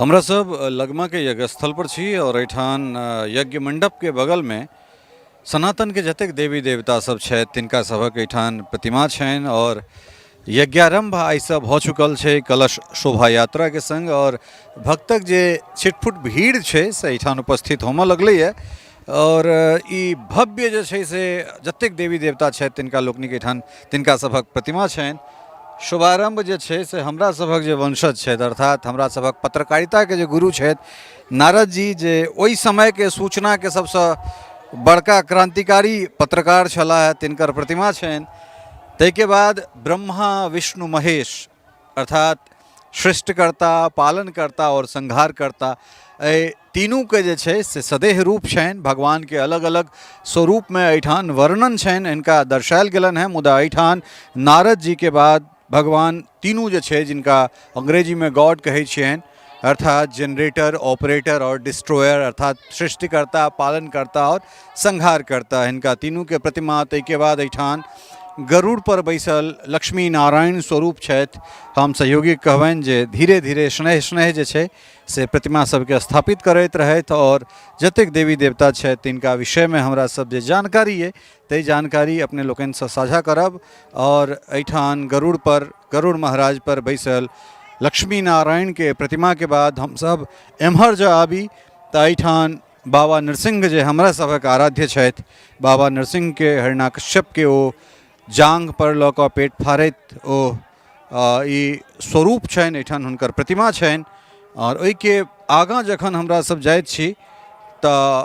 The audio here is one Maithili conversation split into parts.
हमरा सब लगमाके यज्ञ स्थल पर छी और एहिठाम यज्ञ मंडपके बगलमे सनातनके जतेक देवी देवता सब छथि तिनका सभक एहिठाम प्रतिमा छनि और यज्ञारम्भ आइसँ भऽ चुकल छै कलश शोभा यात्राके सङ्ग और भक्तक जे छिटफुट भीड़ छै से एहिठाम उपस्थित होमऽ लगलैए और ई भव्य जे छै से जतेक देवी देवता छथि तिनका लोकनिक एहिठाम तिनका सभक प्रतिमा छनि। शुभारम्भ जे छै से हमरा सभक जे वंशज छथि अर्थात हमरा सभक पत्रकारिताके जे गुरु छथि नारद जी, जे ओहि समयके सूचनाके सबसँ बड़का क्रान्तिकारी पत्रकार छलाह हे, तिनकर प्रतिमा छनि। ताहिके बाद ब्रह्मा विष्णु महेश अर्थात सृष्टिकर्ता, पालनकर्ता आओर संहारकर्ता, एहि तीनूके जे छै से सदेह रूप छनि। भगवानके अलग अलग स्वरूपमे एहिठाम वर्णन छनि, हिनका दर्शायल गेलनि हेँ। मुदा एहिठाम नारद जीके बाद भगवान तीनू जे छै, जिनका अंग्रेजीमे गॉड कहै छियनि, अर्थात जनरेटर, ऑपरेटर आओर डिस्ट्रोयर, अर्थात सृष्टिकर्ता, पालनकर्ता आओर संहारकर्ता, हिनका तीनूके प्रतिमा। ताहिके बाद एहिठाम गरुड़ पर बैसल लक्ष्मी नारायण स्वरूप छथि। हम सहयोगी कहबनि जे धीरे धीरे स्नेह स्नेह जे छै से प्रतिमा सबके स्थापित करैत रहथि आओर जतेक देवी देवता छथि तिनका विषयमे हमरा सब जे जानकारी अइ ताहि जानकारी अपने लोकनिसँ साझा करब। आओर एहिठाम गरुड़ पर, गरुड़ महाराज पर बैसल लक्ष्मी नारायणके प्रतिमाके बाद हमसब एम्हर जँ आबी तऽ एहिठाम बाबा नरसिंह जे हमरा सभक आराध्य छथि, बाबा नरसिंहके हिरण्यकश्यपके ओ जाँघ पर लऽ कऽ पेट फाड़ैत ओ ई स्वरूप छनि, एहिठाम हुनकर प्रतिमा छनि। आओर ओहिके आगाँ जखन हमरा सब जाइत छी तऽ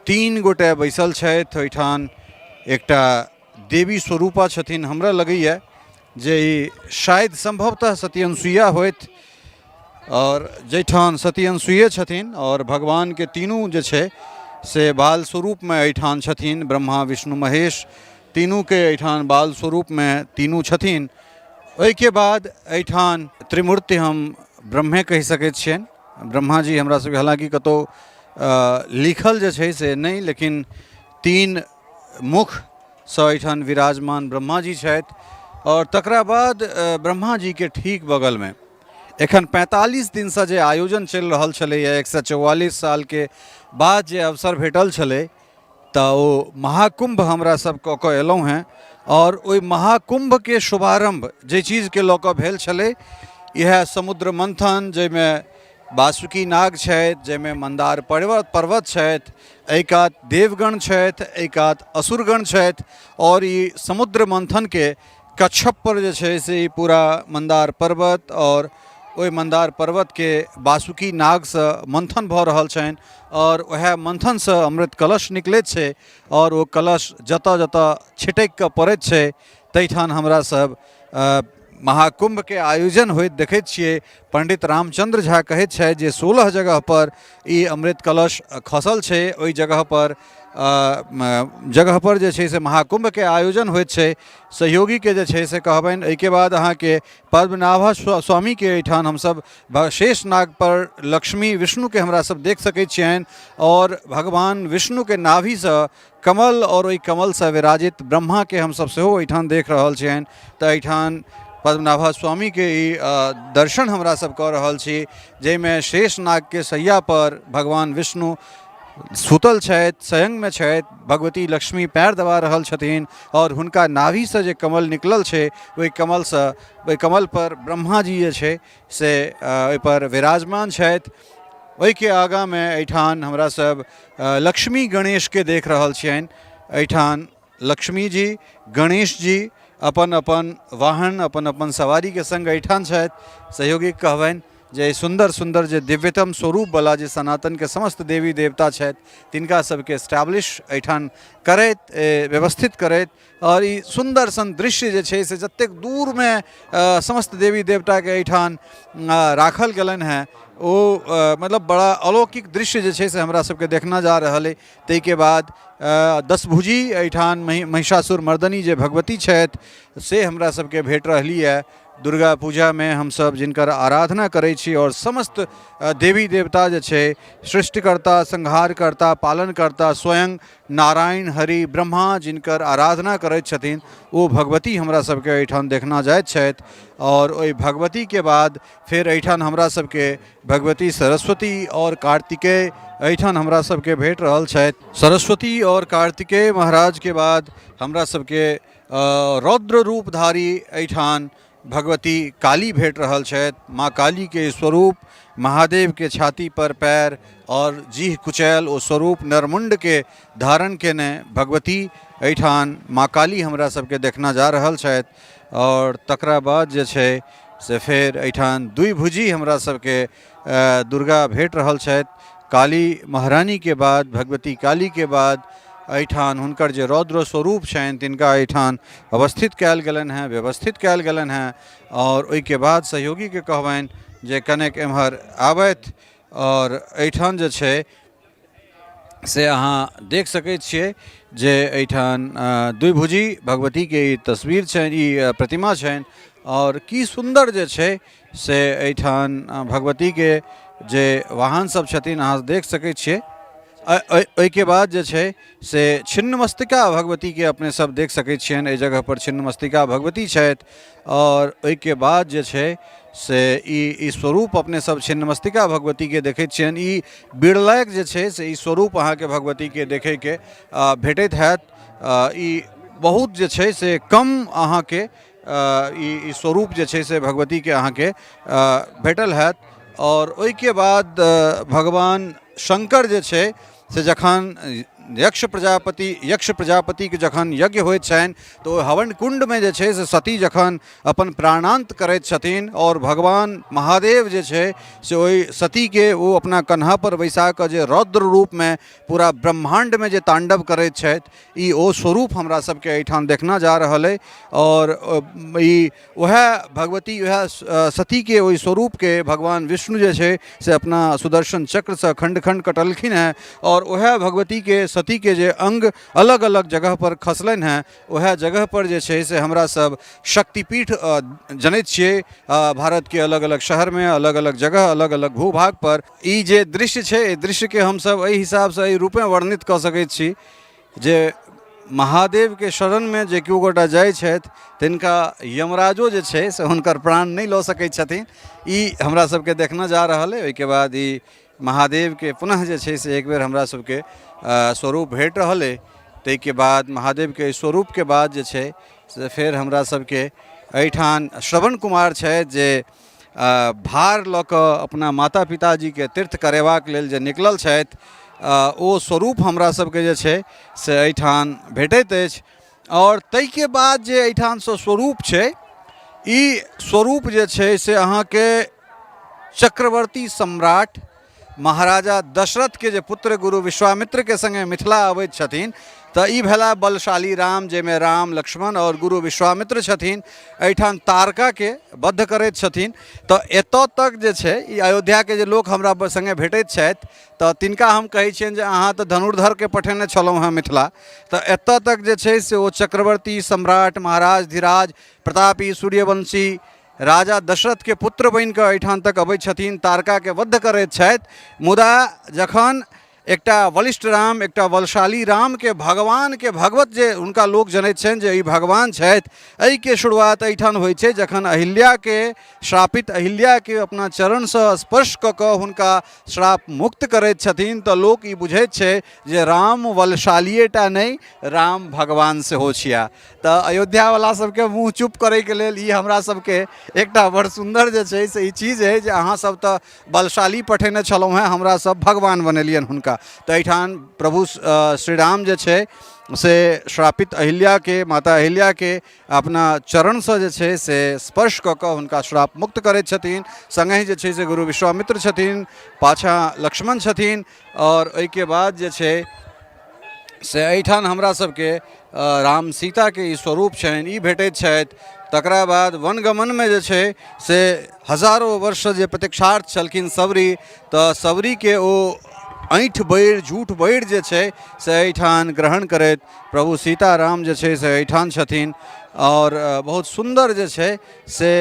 तीन गोटे बैसल छथि। ओहिठाम एकटा देवी स्वरूपा छथिन, हमरा लगैए जे ई शायद सम्भवतः सती अनसुईया होथि, आओर जाहिठाम सती अनसुइए छथिन आओर भगवानके तीनू जे छै से बाल स्वरूपमे एहिठाम छथिन। ब्रह्मा विष्णु महेश तीनूके एहिठाम बाल स्वरूपमे तीनू छथिन। ओहिके बाद एहिठाम त्रिमूर्ति हम ब्रह्मे कहि सकै छियनि। ब्रह्माजी हमरा सबके हालाँकि कतहु लिखल जे छै से नहि, लेकिन तीन मुखसँ एहिठाम विराजमान ब्रह्माजी छथि। आओर तकरा बाद ब्रह्माजीके ठीक बगलमे एखन 45 दिनसँ जे आयोजन चलि रहल छलैए, 144 सालके बाद जे अवसर भेटल छलै तऽ ओ महाकुम्भ हमरा सब कऽ कऽ एलहुँ हेँ। आओर ओहि महाकुम्भके शुभारम्भ जे चीजके लऽ कऽ भेल छलै, इएह समुद्र मन्थन, जाहिमे वासुकी नाग छथि, जाहिमे मन्दार पर्वत छथि, एहि कात देवगण छथि, एहि कात असुरगण छथि, आओर ई समुद्र मन्थनके कच्छप पर जे छै से ई पूरा मन्दार पर्वत आओर ओहि मन्दार पर्वतके वासुकी नागसँ मन्थन भऽ रहल छनि आओर वएह मन्थनसँ अमृत कलश निकलैत छै आओर ओ कलश जतऽ जतऽ छिटकि कऽ पड़ैत छै ताहिठाम हमरा सब महाकुम्भके आयोजन होइत देखैत छियै। पण्डित रामचन्द्र झा कहैत छथि जे 16 जगहपर ई अमृत कलश खसल छै, ओहि जगहपर जे छै से महाकुम्भके आयोजन होइत छै। सहयोगीके जे छै से कहबनि। एहिके बाद अहाँके पद्मनाभ स्वामीके एहिठाम हमसब शेष नागपर लक्ष्मी विष्णुके हमरा सब देख सकै छियनि आओर भगवान विष्णुके नाभिसँ कमल आओर ओहि कमलसँ विराजित ब्रह्माके हमसब सेहो एहिठाम देख रहल छियनि। तऽ एहिठाम पद्मनाभ स्वामीके ई दर्शन हमरा सब कऽ रहल छी, जाहिमे शेष नागके शैयापर भगवान विष्णु सुतल छथि, शयनमे छथि, भगवती लक्ष्मी पैर दबा रहल छथिन आओर हुनका नाभिसँ जे कमल निकलल छै ओहि कमलसँ, ओहि कमलपर ब्रह्माजी जे छै से ओहिपर विराजमान छथि। ओहिके आगाँमे एहिठाम हमरा सब लक्ष्मी गणेशके देख रहल छियनि। एहिठाम लक्ष्मी जी गणेश जी अपन अपन वाहन अपन अपन सवारीके सङ्ग एहिठाम छथि। सहयोगी कहबनि जे सुन्दर सुन्दर जे दिव्यतम स्वरूपवला जे सनातनके समस्त देवी देवता छथि तिनका सबके एस्टैब्लिश एहिठाम करैत व्यवस्थित करैत आओर ई सुन्दर सन दृश्य जे छै से जतेक दूरमे समस्त देवी देवताके एहिठाम राखल गेलनि हेँ ओ मतलब बड़ा अलौकिक दृश्य जे छै से हमरा सबके देखना जा रहल अइ। ताहिके बाद दशभुजी एहिठाम महिषासुर मर्दनी जे भगवती छथि से हमरा सबके भेट रहली यऽ। दुर्गा पूजामे हमसभ जिनकर आराधना करै छी आओर समस्त देवी देवता जे छै सृष्टिकर्ता, संहारकर्ता, पालनकर्ता स्वयं नारायण हरि ब्रह्मा जिनकर आराधना करैत छथिन, ओ भगवती हमरा सबके एहिठाम देखना जाइत छथि। आओर ओहि भगवतीके बाद फेर एहिठाम हमरा सबके भगवती सरस्वती आओर कार्तिकेय एहिठाम हमरा सबके भेट रहल छथि। सरस्वती आओर कार्तिकेय महाराजके बाद हमरा सबके रौद्र रूपधारी एहिठाम भगवती काली भेट रहल छथि। माँ कालीके स्वरूप महादेवके छातीपर पैर आओर जीह कुचैल ओ स्वरूप नरमुण्डके धारण केने भगवती एहिठाम माँ काली हमरा सबके देखना जा रहल छथि। आओर तकरा बाद जे छै से फेर एहिठाम द्विभुजी हमरा सबके दुर्गा भेट रहल छथि। काली महारानीके बाद, भगवती कालीके बाद एहिठाम हुनकर जे रौद्र स्वरूप छनि तिनका एहिठाम अवस्थित कयल गेलनि हेँ, व्यवस्थित कयल गेलनि हेँ। आओर ओहिके बाद सहयोगीके कहबनि जे कनेक एम्हर आबथि। आओर एहिठाम जे छै से अहाँ देख सकै छियै जे एहिठाम द्विभुजी भगवतीके ई तस्वीर छनि, ई प्रतिमा छनि। आओर की सुन्दर जे छै से एहिठाम भगवतीके जे वाहन सब छथिन अहाँ देख सकै छियै। ओहिके बाद जे छै से छिन्नमस्तिका भगवतीके अपने सब देख सकै छियनि। एहि जगहपर छिन्नमस्तिका भगवती छथि। आओर ओहिके बाद जे छै से ई स्वरूप अपने सब छिन्नमस्तिका भगवतीके देखै छियनि। ई बिरलाके जे छै से ई स्वरूप अहाँके भगवतीके देखैके भेटैत हैत। ई बहुत जे छै से कम अहाँके ई स्वरूप जे छै से भगवतीके अहाँके भेटल हैत। आओर ओहिके बाद भगवान शङ्कर जे छै से जखन यक्ष प्रजापतिके जखन यज्ञ होइत छनि तऽ ओहि हवन कुण्डमे जे छै से सती जखन अपन प्राणान्त करैत छथिन आओर भगवान महादेव जे छै से ओहि सतीके ओ अपना कन्हापर बैसा कऽ जे रौद्र रूपमे पूरा ब्रह्माण्डमे जे ताण्डव करैत छथि, ई ओ स्वरूप हमरा सबके एहिठाम देखना जा रहल अइ। आओर ई वएह भगवती, वएह सतीके ओहि स्वरूपके भगवान विष्णु जे छै से अपना सुदर्शन चक्रसँ खण्ड खण्ड कटलखिन हेँ। आओर वएह भगवतीके सतीके जे अङ्ग अलग अलग जगहपर खसलनि हेँ, वएह जगहपर जे छै से हमरा सब शक्तिपीठ जनैत छियै। भारतके अलग अलग शहरमे अलग अलग जगह अलग अलग भूभागपर ई जे दृश्य छै, एहि दृश्यके हमसब एहि हिसाबसँ एहि रूपेँ वर्णित कऽ सकै छी जे महादेवके शरणमे जे केओ गोटा जाइ छथि तिनका यमराजो जे छै से हुनकर प्राण नहि लऽ सकै छथिन। ई हमरा सबके देखना जा रहल अइ। ओहिके बाद ई महादेवके पुनः जे छै से एक बेर हमरा सबके स्वरूप भेट रहल अइ। ताहिके बाद महादेवके स्वरूपके बाद जे छै से फेर हमरा सबके एहिठाम श्रवण कुमार छथि जे भार लऽ कऽ अपना माता पिताजीके तीर्थ करेबाक लेल जे निकलल छथि, ओ स्वरूप हमरा सबके जे छै से एहिठाम भेटैत अछि। आओर ताहिके बाद जे एहिठामसँ स्वरूप छै, ई स्वरूप जे छै से अहाँके चक्रवर्ती सम्राट महाराजा दशरथके जे पुत्र गुरु विश्वामित्रके सङ्गे मिथिला अबैत छथिन, तऽ ई भेला बलशाली राम, जाहिमे राम, लक्ष्मण आओर गुरु विश्वामित्र छथिन। एहिठाम तारकाके बद्ध करैत छथिन। तऽ एतऽ तक जे छै ई अयोध्याके जे लोक हमरा सङ्गे भेटैत छथि तऽ तिनका हम कहै छियनि जे अहाँ तऽ धनुर्धरके पठेने छलहुँ हेँ मिथिला, तऽ एतऽ तक जे छै से ओ चक्रवर्ती सम्राट महाराज धीराज प्रतापी सूर्यवंशी राजा दशरथके पुत्र बनिकऽ एहिठाम तक अबै छथिन, तारकाके वध करैत छथि। मुदा जखन एकटा बलिष्ठ राम, एकटा बलशाली रामके भगवानके भगवत जे हुनका लोक जनैत छनि जे ई भगवान छथि, एहिके शुरुआत एहिठाम होइ छै जखन अहिल्याके, श्रापित अहिल्याके अपना चरणसँ स्पर्श कऽ कऽ हुनका श्राप मुक्त करैत छथिन, तऽ लोक ई बुझैत छै जे राम बलशालिए टा नहि, राम भगवान सेहो छिया। तऽ अयोध्यावला सबके मुँह चुप करैके लेल ई हमरा सबके एकटा बड़ सुन्दर जे छै से ई चीज अइ जे अहाँ सब तऽ बलशाली पठेने छलहुँ हेँ, हमरा सब भगवान बनेलियनि हुनका। तऽ एहिठाम प्रभु श्रीराम जे छै से श्रापित अहिल्याके, माता अहिल्याके अपना चरणसँ जे छै से स्पर्श कऽ कऽ हुनका श्राप मुक्त करैत छथिन। सङ्गहि जे छै से गुरु विश्वामित्र छथिन, पाछाँ लक्ष्मण छथिन। आओर ओहिके बाद जे छै से एहिठाम हमरा सबके राम सीताके ई स्वरूप छनि, ई भेटैत छथि। तकरा बाद वनगमनमे जे छै से हजारो वर्षसँ जे प्रतीक्षार्थ छलखिन सबरी, तऽ सबरीके ओ ऐँठ बैर झूठ बैर जे छै से एहिठाम ग्रहण करैत प्रभु सीताराम जे छै से एहिठाम छथिन। आओर बहुत सुन्दर जे छै से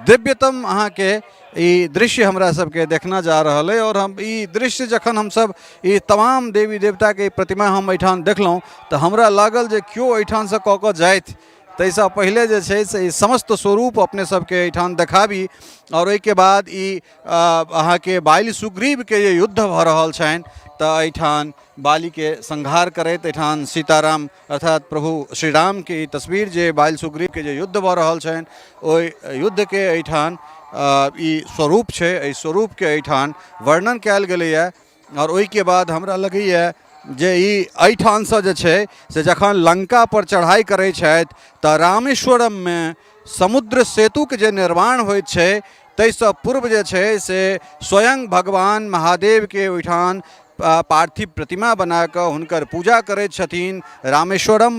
दिव्यतम अहाँके ई दृश्य हमरा सबके देखना जा रहल अइ। आओर हम ई दृश्य जखन हमसब ई तमाम देवी देवताके प्रतिमा हम एहिठाम देखलहुँ तऽ हमरा लागल जे केओ एहिठामसँ कऽ कऽ जाथि ताहिसँ पहिले जे छै से ई समस्त स्वरूप अपने सबके एहिठाम देखाबी। आओर ओहिके बाद ई अहाँके बालि सुग्रीवके जे युद्ध भऽ रहल छनि तऽ एहिठाम बालीके संहार करैत एहिठाम सीताराम अर्थात प्रभु श्री रामके ई तस्वीर जे बालि सुग्रीवके जे युद्ध भऽ रहल छनि ओहि युद्धके एहिठाम ई स्वरूप छै, एहि स्वरूपके एहिठाम वर्णन कयल गेलैए। आओर ओहिके बाद हमरा लगैए जे ई एहिठामसँ जे छै से जखन लङ्कापर चढ़ाइ करै छथि तऽ रामेश्वरममे समुद्र सेतुके जे निर्माण होइत छै ताहिसँ पूर्व जे छै से स्वयं भगवान महादेवके ओहिठाम पार्थिव प्रतिमा बनाकऽ हुनकर पूजा करै छथिन। रामेश्वरम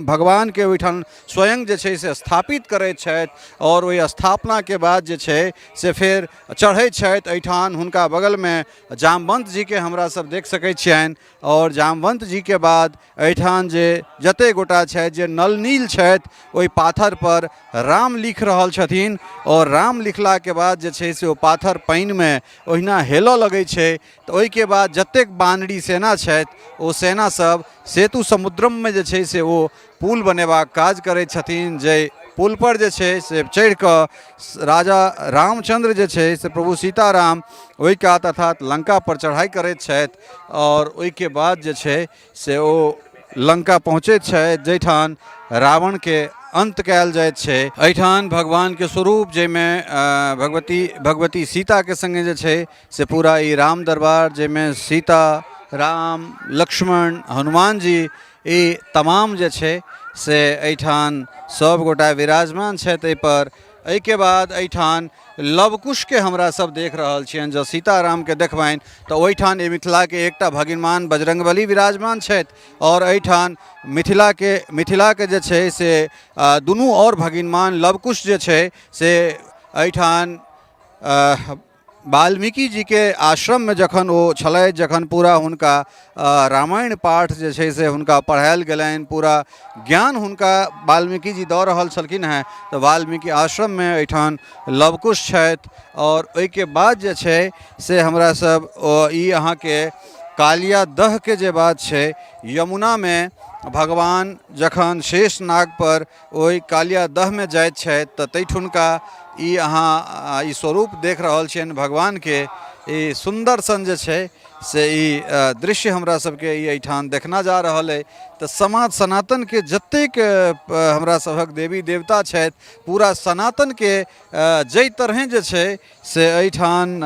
भगवानके ओहिठाम स्वयं जे छै से स्थापित करै छथि आओर ओहि स्थापनाके बाद जे छै से फेर चढ़ै छथि एहिठाम। हुनका बगलमे जामवन्त जीके हमरा सब देख सकै छियनि। आओर जामवन्त जीके बाद एहिठाम जे जतेक गोटा छथि जे नलनील छथि ओहि पाथरपर राम लिख रहल छथिन। आओर राम लिखलाके बाद जे छै से ओ पाथर पानिमे ओहिना हेलऽ लगै छै। तऽ ओहिके बाद जतेक बानरी सेना छथि ओ सेना सब सेतु समुद्रममे जे छै से ओ पुल बनेबाक काज करै छथिन, जाहि पुलपर जे छै से चढ़िकऽ राजा रामचन्द्र जे छै से प्रभु सीताराम ओहि कात अर्थात लङ्कापर चढ़ाइ करैत छथि। आओर ओहिके बाद जे छै से ओ लङ्का पहुँचैत छथि जाहिठाम रावणके अन्त कयल जाइत छै। एहिठाम भगवानके स्वरूप जाहिमे भगवती सीताके सङ्गे जे छै से पूरा ई राम दरबार जाहिमे सीता राम लक्ष्मण हनुमान जी ई तमाम जे छै से एहिठाम सब गोटा विराजमान छथि एहिपर। एहिके बाद एहिठाम लवकुशके हमरा सब देख रहल छियनि। जँ सीतारामके देखबनि तऽ ओहिठाम ई मिथिलाके एकटा भगिनमान बजरङ्गबली विराजमान छथि। आओर एहिठाम मिथिलाके जे छै से दुनू आओर भगिनमान लवकुश जे छै से एहिठाम वाल्मीकि जीके आश्रममे जखन ओ छलथि, जखन पूरा हुनका रामायण पाठ जे छै से हुनका पढ़ायल गेलनि, पूरा ज्ञान हुनका वाल्मीकि जी दऽ रहल छलखिन हेँ, तऽ वाल्मीकि आश्रममे एहिठाम लवकुश छथि। आओर ओहिके बाद जे छै से हमरा सब ई अहाँके कालिया दहके जे बात छै, यमुनामे भगवान जखन शेष नागपर ओहि कालिया दहमे जाइत छथि तऽ ताहिठुनका ई अहाँ ई स्वरूप देख रहल छियनि भगवानके। ई सुन्दर सन जे छै से ई दृश्य हमरा सबके ई एहिठाम देखना जा रहल अइ। तऽ समाज सनातनके जतेक हमरा सभक देवी देवता छथि पूरा सनातनके जाहि तरहेँ जे छै से एहिठाम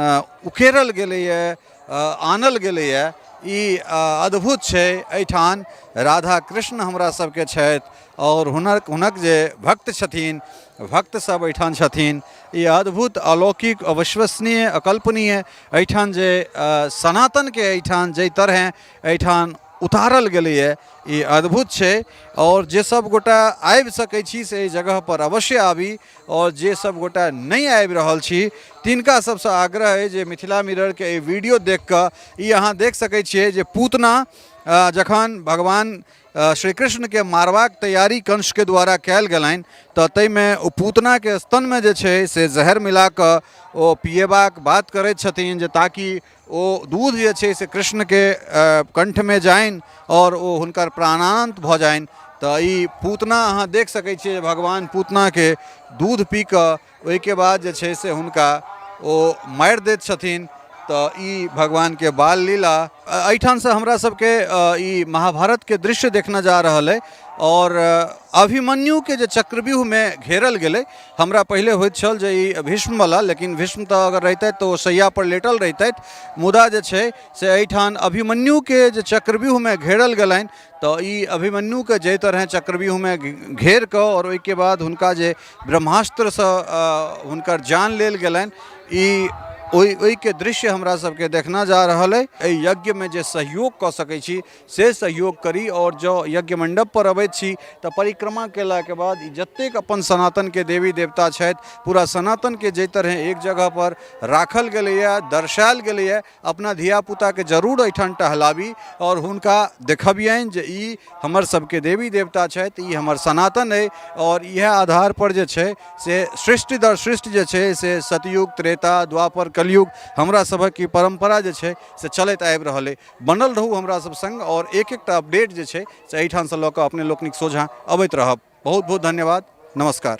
उकेरल गेलैए, आनल गेलैए, ई अद्भुत छै। एहिठाम राधा कृष्ण हमरा सबके छथि आओर हुनक जे भक्त छथिन, भक्त सब एहिठाम छथिन। ई अद्भुत अलौकिक अविश्वसनीय अकल्पनीय एहिठाम जे सनातनके एहिठाम जाहि तरहेँ एहिठाम उतारल गेलैए ई अद्भुत छै। आओर जे सब गोटा आबि सकै छी से एहि जगहपर अवश्य आबी। आओर जे सब गोटा नहि आबि रहल छी तिनका सबसँ आग्रह अइ जे मिथिला मिररके एहि वीडियो देख कऽ ई अहाँ देख सकै छियै जे पूतना जखन भगवान श्री कृष्णके मारबाक तैयारी कंसके द्वारा कयल गेलनि तऽ ताहिमे ओ पूतनाके स्तनमे जे छै से जहर मिला कऽ ओ पियेबाक बात करैत छथिन जे ताकि ओ दूध जे छै से कृष्णके कण्ठमे जानि आओर ओ हुनकर प्राणान्त भऽ जानि। तऽ ई पूतना अहाँ देख सकै छियै जे भगवान पूतनाके दूध पी कऽ ओहिके बाद जे छै से हुनका ओ मारि दैत छथिन। तऽ ई भगवानके बाल लीला एहिठामसँ हमरा सबके ई महाभारतके दृश्य देखना जा रहल अइ। आओर अभिमन्युके जे चक्रव्यूहमे घेरल गेलै, हमरा पहिले होइत छल जे ई भीष्मवला, लेकिन भीष्म तऽ अगर रहितथि तऽ ओ शैयापर लेटल रहितथि, मुदा जे छै से एहिठाम अभिमन्युके जे चक्रव्यूहमे घेरल गेलनि तऽ ई अभिमन्युके जाहि तरहेँ चक्रव्यूहमे घेर कऽ आओर ओहिके बाद हुनका जे ब्रह्मास्त्रसँ हुनकर जान लेल गेलनि, ई ओहि ओहिके दृश्य हमरा सबके देखना जा रहल अइ। एहि यज्ञमे जे सहयोग कऽ सकै छी से सहयोग करी, आओर जँ यज्ञ मण्डपपर अबैत छी तऽ परिक्रमा कयलाके बाद ई जतेक अपन सनातनके देवी देवता छथि, पूरा सनातनके जाहि तरहे एक जगहपर राखल गेलैए, दर्शायल गेलैए, अपना धियापुताके जरूर एहिठाम टहलाबी आओर हुनका देखबियनि जे ई हमर सबके देवी देवता छथि, ई हमर सनातन अइ। आओर इएह आधारपर जे छै से सृष्टि दर सृष्टि जे छै से सतयुग, त्रेता, द्वापर, कलयुग, हमरा सभक ई परम्परा जे छै से चलैत आबि रहल अइ। बनल रहू हमरा सब सङ्ग आओर एक एकटा अपडेट जे छै से एहिठामसँ लऽ कऽ अपने लोकनिक सोझाँ अबैत रहब। बहुत बहुत धन्यवाद, नमस्कार।